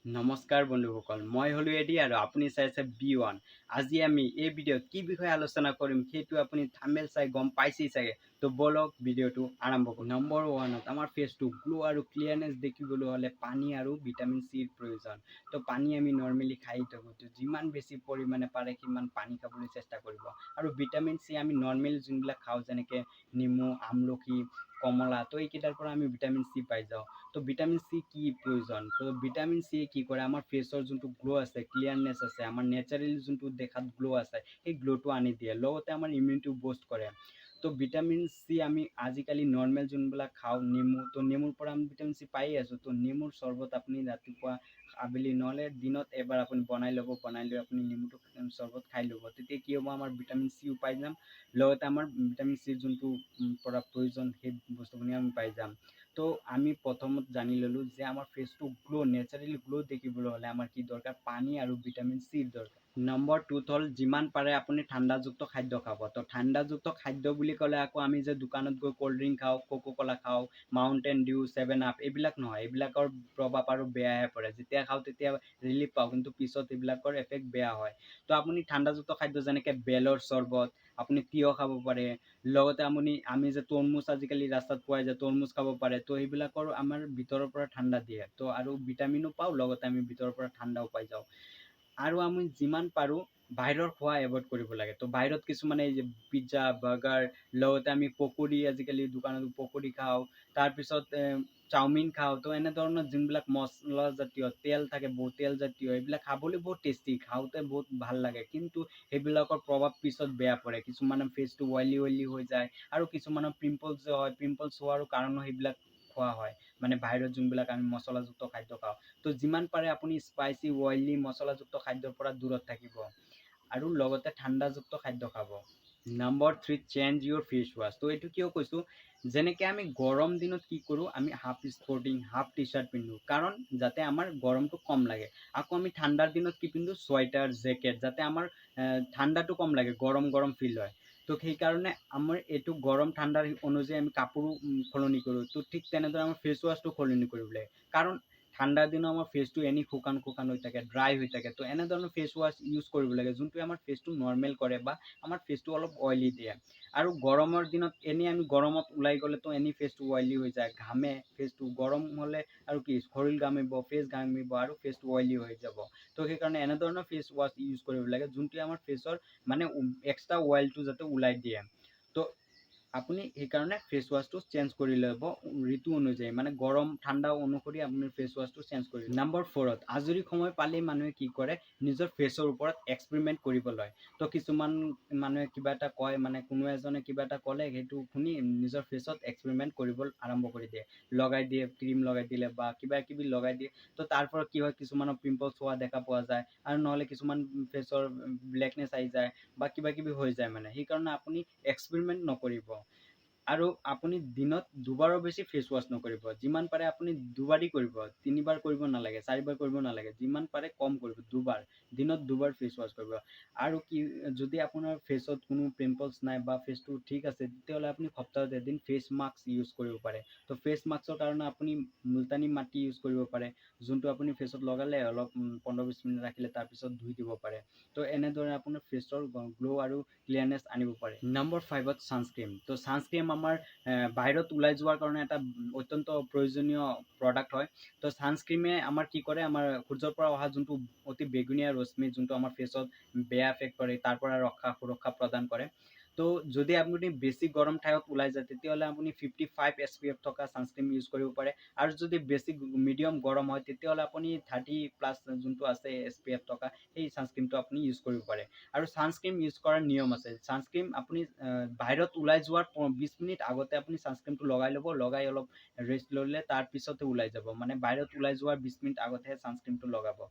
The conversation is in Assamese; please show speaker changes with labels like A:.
A: নমস্কাৰ বন্ধুসকল, মই হ'লো এডি আৰু আপুনি চাইছে বি ওৱান। আজি আমি এই ভিডিঅ'ত কি বিষয়ে আলোচনা কৰিম, সেইটো আপুনি থাম্বনেইল চাই গম পাইছেই চাগে। তো ব'লক, ভিডিঅ'টো আৰম্ভ কৰোঁ। নম্বৰ ওৱানত, আমাৰ ফেচটো গ্ল' আৰু ক্লিয়াৰনেছ দেখিবলৈ হ'লে পানী আৰু ভিটামিন চিৰ প্ৰয়োজন। তো পানী আমি নৰ্মেলি খাই থাকোঁ। তো যিমান বেছি পৰিমাণে পাৰে, সিমান পানী খাবলৈ চেষ্টা কৰিব। আৰু ভিটামিন চি আমি নৰ্মেল যোনবিলাক খাওঁ, যেনেকৈ নেমু, আমলখি, কমলা, তো এইকেইটাৰ পৰা আমি ভিটামিন চি পাই যাওঁ। তো ভিটামিন চি কি প্ৰয়োজন? তো ভিটামিন চি কি কৰে? আমাৰ ফেচৰ যোনটো গ্ল' আছে, ক্লিয়াৰনেছ আছে, আমাৰ নেচাৰেলি যোনটো দেখাত গ্ল' আছে, সেই গ্ল'টো আনি দিয়ে। লগতে আমাৰ ইমিউনিটিও বুষ্ট কৰে। তো ভিটামিন চি আমি আজিকালি নৰ্মেল যোনবিলাক খাওঁ, নেমু, তো নেমুৰ পৰা আমি ভিটামিন চি পায়ে আছোঁ। তো নেমুৰ চৰ্বত আপুনি ৰাতিপুৱা, আবেলি, নহ'লে দিনত এবাৰ আপুনি বনাই ল'ব। বনাই লৈ আপুনি নেমুটো চৰ্বত খাই ল'ব। তেতিয়া কি হ'ব? আমাৰ ভিটামিন চিও পাই যাম, লগতে আমাৰ ভিটামিন চিৰ যোনটো পৰা প্ৰয়োজন, সেই বস্তুখিনি আমি পাই যাম। তো আমি প্ৰথমত জানি ল'লোঁ যে আমাৰ ফেচটো গ্ল', নেচাৰেলি গ্ল' দেখিবলৈ হ'লে আমাৰ কি দৰকাৰ? পানী আৰু ভিটামিন চিৰ দৰকাৰ। নম্বৰ টুত হ'ল, যিমান পাৰে আপুনি ঠাণ্ডাযুক্ত খাদ্য খাব। তো ঠাণ্ডাযুক্ত খাদ্য বুলি ক'লে আকৌ আমি যে দোকানত গৈ ক'ল্ড ড্ৰিংক খাওঁ, কোকো ক'লা খাওঁ, মাউণ্টেইন ডিউ, ছেভেন আপ, এইবিলাক নহয়। এইবিলাকৰ প্ৰভাৱ আৰু বেয়াহে পৰে। যেতিয়া খাওঁ তেতিয়া ৰিলিফ পাওঁ, কিন্তু পিছত এইবিলাকৰ এফেক্ট বেয়া হয়। তো আপুনি ঠাণ্ডাযুক্ত খাদ্য যেনেকৈ বেলৰ চৰ্বত, আপুনি তিয়ঁহ খাব পাৰে। লগতে আপুনি আমি যে তৰমুজ আজিকালি ৰাস্তাত পোৱা যায়, তৰমুজ খাব পাৰে। তো সেইবিলাকৰ আমাৰ ভিতৰৰ পৰা ঠাণ্ডা দিয়ে। তো আৰু ভিটামিনো পাওঁ, লগতে আমি ভিতৰৰ পৰা ঠাণ্ডাও পাই যাওঁ। আৰু আমি যিমান পাৰোঁ বাহিৰৰ খোৱা এভইড কৰিব লাগে। তো বাহিৰত কিছুমানে এই যে পিজ্জা, বাৰ্গাৰ, লগতে আমি পকৰি, আজিকালি দোকানত পকৰি খাওঁ, তাৰপিছত চাওমিন খাওঁ। তো এনেধৰণৰ যোনবিলাক মছলাজাতীয়, তেল থাকে বহুত, তেলজাতীয়, এইবিলাক খাবলৈ বহুত টেষ্টি, খাওঁতে বহুত ভাল লাগে, কিন্তু সেইবিলাকৰ প্ৰভাৱ পিছত বেয়া পৰে। কিছুমানৰ ফেচটো অইলি অইলি হৈ যায় আৰু কিছুমানৰ পিম্পলছ হয়। পিম্পলছ হোৱাৰো কাৰণো সেইবিলাক খোৱা হয়, মানে বাহিৰত যোনবিলাক আমি মছলাযুক্ত খাদ্য খাওঁ। তো যিমান পাৰে আপুনি স্পাইচি, অইলি, মছলাযুক্ত খাদ্যৰ পৰা দূৰত থাকিব আৰু লগতে ঠাণ্ডাযুক্ত খাদ্য খাব। Number 3, change your face wash। তো এইটো কিয় কৈছোঁ? যেনেকৈ আমি গৰম দিনত কি কৰোঁ? আমি half sporting, half T shirt পিন্ধোঁ, কাৰণ যাতে আমাৰ গৰমটো কম লাগে। আকৌ আমি ঠাণ্ডাৰ দিনত কি পিন্ধোঁ? চুৱেটাৰ, জেকেট, যাতে আমাৰ ঠাণ্ডাটো কম লাগে, গৰম গৰম ফিল হয়। তো সেইকাৰণে আমাৰ এইটো গৰম ঠাণ্ডাৰ অনুযায়ী আমি কাপোৰো সলনি কৰোঁ। তো ঠিক তেনেদৰে আমাৰ ফেচ ৱাছটো সলনি কৰিব লাগে, কাৰণ ঠাণ্ডাৰ দিনত আমাৰ ফেচটো এনেই শুকান শুকান হৈ থাকে, ড্ৰাই হৈ থাকে। তো এনেধৰণৰ ফেচ ৱাছ ইউজ কৰিব লাগে, যোনটোৱে আমাৰ ফেচটো নৰ্মেল কৰে বা আমাৰ ফেচটো অলপ অইলি দিয়ে। আৰু গৰমৰ দিনত এনেই আমি গৰমত ওলাই গ'লেতো এনেই ফেচটো অইলি হৈ যায়, ঘামে ফেচটো। গৰম হ'লে আৰু কি, শৰীৰ ঘামিব, ফেচ ঘামিব আৰু ফেচটো অইলি হৈ যাব। তো সেইকাৰণে এনেধৰণৰ ফেচ ৱাছ ইউজ কৰিব লাগে, যোনটোৱে আমাৰ ফেচৰ মানে এক্সট্ৰা অইলটো যাতে ওলাই দিয়ে। তো আপুনি সেইকাৰণে ফেচ ৱাছটো চেঞ্জ কৰি ল'ব ঋতু অনুযায়ী, মানে গৰম ঠাণ্ডা অনুসৰি আপুনি ফেচ ৱাছটো চেঞ্জ কৰি। নম্বৰ ফ'ৰত, আজৰি সময় পালেই মানুহে কি কৰে? নিজৰ ফেচৰ ওপৰত এক্সপেৰিমেণ্ট কৰিব লয়। তো কিছুমান মানুহে কিবা এটা কয়, মানে কোনো এজনে কিবা এটা ক'লে, সেইটো শুনি নিজৰ ফেচত এক্সপেৰিমেণ্ট কৰিব আৰম্ভ কৰি দিয়ে। লগাই দিয়ে, ক্ৰীম লগাই দিলে বা কিবা কিবি লগাই দিয়ে। তো তাৰ ফলত কি হয়? কিছুমানৰ পিম্পলছ হোৱা দেখা পোৱা যায় আৰু নহ'লে কিছুমান ফেচৰ ব্লেকনেছ আহি যায় বা কিবা কিবি হৈ যায়। মানে সেইকাৰণে আপুনি এক্সপেৰিমেণ্ট নকৰিব আৰু আপুনি দিনত দুবাৰৰ বেছি ফেচ ৱাছ নকৰিব। যিমান পাৰে আপুনি দুবাৰেই কৰিব, তিনিবাৰ কৰিব নালাগে, চাৰিবাৰ কৰিব নালাগে। যিমান পাৰে কম কৰিব, দুবাৰ, দিনত দুবাৰ ফেচ ৱাছ কৰিব। আৰু কি, যদি আপোনাৰ ফেচত কোনো পিম্পলছ নাই বা ফেচটো ঠিক আছে, তেতিয়াহ'লে আপুনি সপ্তাহত এদিন ফেচ মাস্ক ইউজ কৰিব পাৰে। তো ফেচ মাস্কৰ কাৰণে আপুনি মুলতানি মাটি ইউজ কৰিব পাৰে, যোনটো আপুনি ফেচত লগালে অলপ 15-20 মিনিট ৰাখিলে, তাৰপিছত ধুই দিব পাৰে। তো এনেদৰে আপোনাৰ ফেচৰ গ্ল' আৰু ক্লিয়াৰনেছ আনিব পাৰে। নম্বৰ ফাইভত, ছানস্ক্ৰীম। তো ছানস্ক্ৰীম আমাৰ বাহিৰত ওলাই যোৱাৰ কাৰণে এটা অত্যন্ত প্ৰয়োজনীয় প্ৰডাক্ট হয়। তো ছানস্ক্ৰীমে আমাৰ কি কৰে? আমাৰ সূৰ্যৰ পৰা অহা যোনটো অতি বেঙুনীয়া ৰশ্মি, যোনটো আমাৰ ফেচত বেয়া এফেক্ট কৰে, তাৰ পৰা সুৰক্ষা প্ৰদান কৰে। তো যদি আপুনি বেছি গৰম ঠাইত ওলাই যায়, তেতিয়াহ'লে আপুনি 55 এছপিএফ থকা ছানস্ক্ৰীম ইউজ কৰিব পাৰে। আৰু যদি বেছি মিডিয়াম গৰম হয়, তেতিয়াহ'লে আপুনি 30+ যোনটো আছে এছপিএফ থকা, সেই ছানস্ক্ৰীমটো আপুনি ইউজ কৰিব পাৰে। আৰু ছানস্ক্ৰীম ইউজ কৰাৰ নিয়ম আছে। ছানস্ক্ৰীম আপুনি বাহিৰত ওলাই যোৱাৰ 20 মিনিট আগতে আপুনি ছানস্ক্ৰীমটো লগাই ল'ব। লগাই অলপ ৰেষ্ট ল'লে, তাৰপিছতে ওলাই যাব। মানে বাহিৰত ওলাই যোৱাৰ 20 মিনিট আগতেহে ছানস্ক্ৰীমটো লগাব।